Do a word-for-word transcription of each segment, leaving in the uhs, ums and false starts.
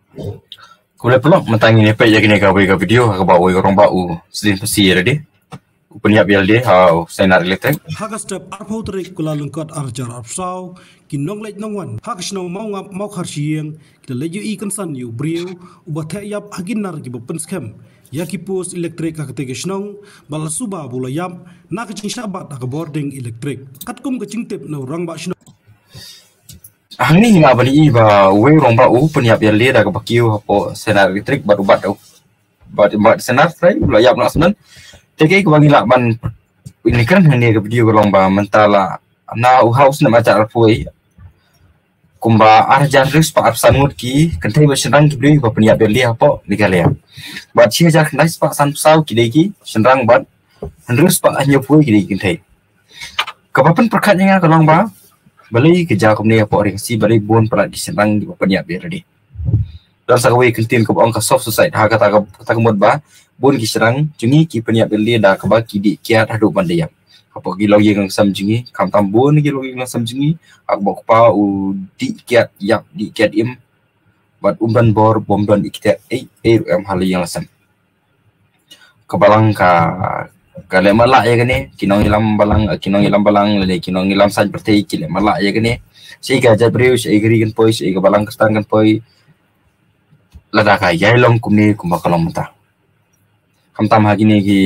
Khublei paralok, mynta ngin ïa peit ïa kane kawei ka video ha kaba uwei u rangbah u Sdin Pasi ïa lade u pynïap ïa lade ha u Sainar Electric. Ha ka step arphew tarik Kyllalyngkot arhajar arphew saw, ki nongleit nongwan ha ka shnong Mawngap Mawkhar Shyieng ki la leit ïohi kynsan ïa u briew uba theh ïap ha ki nar kiba pynskhem ïa ki post elektrik ha katei ka shnong, bad la suba ba u la ïap na ka jingshah bat ha ka bording elektrik. Katkum ka jingtip na u rangbah shnong. Hangne ngi lah ban ïohi ba uwei u rangbah u pynïap ïa lade da kaba kiew hapoh Sainar Electric bad u bat, bad, bad Sainar trai u la ïap na snem. Te kaei kaba ngi lah ban ïa kren hangne ka video ka long ba mynta la na u ha u snem arhajar arphew kumba arhajar hynriew spah arphew san ngut ki kynthei bad shynrang ki briew ba pynïap ïa lade hapoh Meghalaya. Bad shi hajar khyndai spah sanphew saw ki dei ki shynrang bad hynriew spah hynñiewphew ki dei ki kynthei. Kaba pynpyrkhat ïa nga ka long ba balei ka jia kumne hapoh Ri Khasi, balei bun palat ki shynrang kiba pynïap ïa lade. Don sa kawei ka ktien kaba ong ka soft suicide, ha kata ka, kata ka mut ba bun ki shynrang jong ngi ki pynïap ïa lade da kaba ki dih kiad haduh ban da ïap. Hapoh ki longïing longsem jong ngi, khamtam bun ki longïing longsem jong ngi, ha kaba u kpa u dih kiad ïap, dih kiad im, bad um don bor, bym don ïa kita ei ei ruh em ha la ïing la sem. Ka balang ka, ka leh matlah ïa kane, ki nongïalam balang, ki nongïalam balang lane ki nongïalam saiñ pyrthei ki leh matlah ïa kane. Shaei ka jaitbynriew, shaei ka ri kan poi, shaei ka balang Khristan kan poi, lada ka ïai long kumne kumba ka long mynta. Khamtam ha kine ki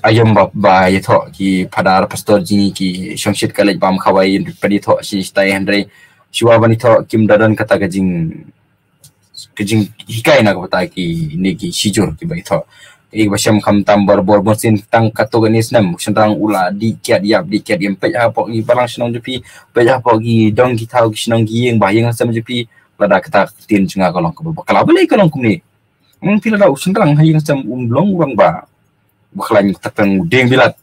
aïom ba, ba ïathoh, ki phadar pastor jong ngi ki shongshit college bam khawai, pynïathoh shi stai, hynrei shuwa ban ïathoh kim da don kata ka jing, ka jinghikai na ka bynta kine ki shijur kiba ïathoh. Ïa kaba shem khamtam bor bor bun sien tang katto katne snem, u shynrang u la dih kiad ïap, dih kiad im. Peit hapoh ki balang shnong jong phi, peit hapoh ki dong ki thaw ki shnong ki ïing ba ïing ha sem jong phi, lada kata ka ktien jong nga ka long kaba bakla. Balei ka long kumne? Ong phi lada u shynrang ha ïing ha sem um long u rangbah, ba khlaiñ tyrpeng, u dieng bilat,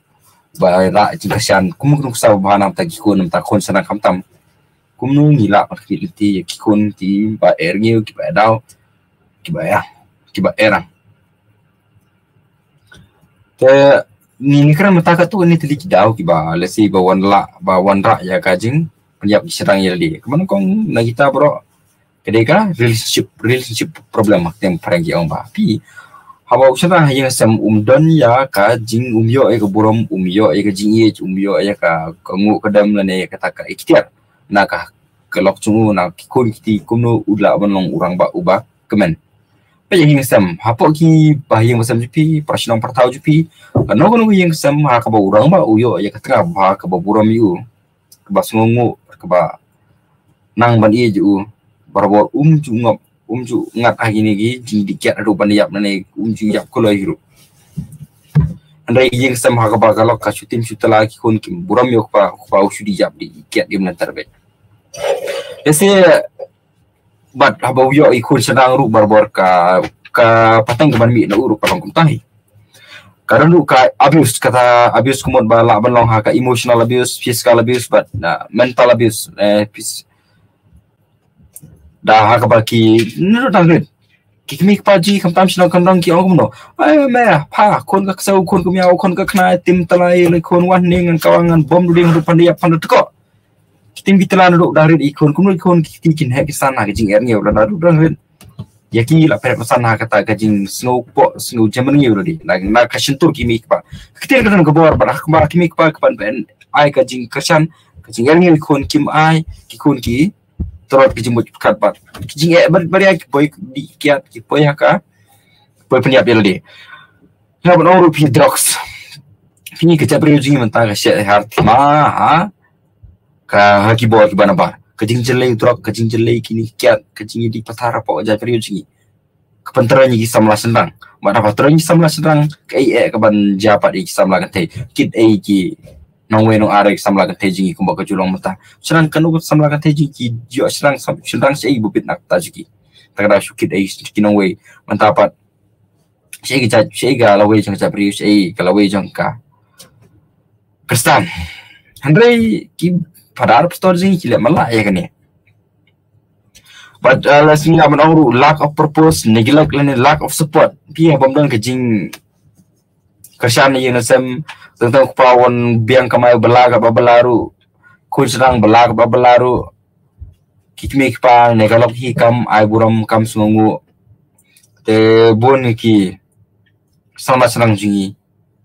ba rah jingkyrshan, kumno kumno sa ba na bynta ki khun, na bynta khun shynrang khamtam. Kumno ngi lah ban khmih lynti ïa ki khun kiba eh rngiew, kiba eh daw, kiba eh, kiba eh rang. Te ngi, ngi kren mynta katto katne tylli ki daw kiba lehse ba wan lah, ba wanrah ïa ka jingpynïap ki shynrang ïa lade. Kumba nyngkong na kita baroh ka dei ka relationship, relationship problem, ha ka ktien phareng ki ong ba. Phi, haba u shynrang ha ïing ha sem um don ïa ka jing, um ïoh ïa ka burom, um ïoh ïa ka jingïeit, um ïoh ïa ka, ka nguh ka dem lane ïa kata ka iktiar na ka, ka lok jong u, na ki khun ki kti, kumno u lah ban long u rangbah uba kmen. Peit ha ïing ha sem, hapoh kiba ha ïing ha sem jong phi, para shnong para thaw jong phi, kano kano ka ïing ha sem ha kaba u rangbah u ïoh ïa ka tnga ba kaba burom ïa u, kaba sngewnguh, kaba nang ban ïeit ïa u, barabor um ju ngop, um ju ngat ha kine ki jingdih kiad haduh ban ïap, lane um ju ïap kloi hi ruh. Hynrei ïing ha sem ha kaba ka lok ka shu tim shu tla, ki khun kim burom ïa u kpa, u kpa u shu dih ïap dih kiad im lynter beit. Lehse bad haba u ïoh ïa ki khun shynrang ruh barabor ka, ka pateng kaban mih na u ruh ka long kumta hi. Ka don ruh ka abuse, kata abuse ka mut ba lah ban long ha ka emotional abuse, physical abuse bad, ah, mental abuse, eh, phys-, da ha kaba ki, ne ruh dang rit. Ki kmie kpa jong ngi khamtam shnong Kandong ki ong kumno: "Ai me, pha, khun ka ksew, khun ka miaw, khun ka khnai, tim tla ïa la khun, wan hangne ngan kawang, ngan bom duding ruh, phan da ïap, phan da tkoh." Ki tim ki tla naduh dang rit ïa ki khun, kumno ki khun ki kti kin heh kin san ha ka jingeh rngiew, lada naduh dang rit ïa ki la phet la san ha kata ka jingsngew kpoh sngew jem rngiew lade. Na, na ka shyntur ki kmie kpa. Ka ktien ka don ka bor bad ha kaba ki kmie kpa ki pan ban ai ka jingkyrshan, ka jingeh rngiew ïa ki khun kim ai, ki khun ki tlot ka jingmut pyrkhat bad ka jingeh bad, bad ïa ki poi dih kiad, ki poi ha ka, poi pynïap ïa lade. Nga ban ong ruh phi drugs. Phi, ka jaitbynriew jong ngi mynta ka sheh har thma ha ka, ha ki bor kiba nabar. Ka jingjyllei drug, ka jingjyllei kine kiad, ka jingïadih pathar hapoh ka jaitbynriew jong ngi ka pyntrei ïa ki samla shynrang. Bad haba trei ïa ki samla shynrang, kaei eh kaban jia pat ïa ki samla kynthei? Kit ei ki nongwei nongar ïa ki samla kynthei jong ngi kumba ka ju long mynta? Shynrang, kano ka samla kynthei jong ngi ki ïoh shynrang, sam-, shynrang shaei ba bit na ka bynta jong ki? Te ka dei shu kit ei ki nongwei. Mynta pat shaei ka jait, shaei ka lawei jong ka jaitbynriew, shaei ka lawei jong ka Khristan. Hynrei ki phadar pastor jong ngi ki leh matlah ïa kane. Bad, uh, la sngi nga ban ong ruh lack of purpose, neglect lane lack of support. Phi, haba ym don ka jingkyrshan ïa ïing ïa sem, tang tang u kpa u wan biang kamai, bylla kaba bylla ruh, khun shynrang bylla kaba bylla ruh, Ki kmie ki kpa ne ka lok hi kam ai burom kam sngewnguh. Te bun ki sngewbha sngewbha jong ngi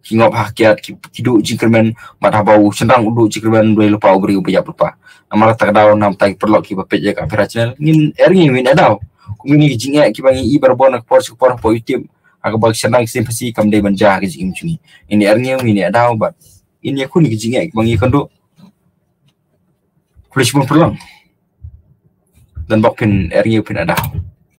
ki ngop ha kiad ki, ki duh jingkyrmen, bad haba u shynrang u duh jingkyrmen, u dei lypa u briew uba ïap lypa. Namar kata ka daw, namar kata ki paralok kiba peit ïa ka Pyrshah Channel, ngin er ngin ïa daw. Kum kine ki jingeh kiba ngi i barabor na ka por sha ka por hapoh YouTube, ha kaba ki shynrang ki sngewsih kam dei ban jia ha ka jingim jong ngi. Ngin er ngin ïa daw bad ngin ïakhun ki jingeh kiba ngi kynduh. Khublei shibun paralok. Don bok phin er ngin ïa daw.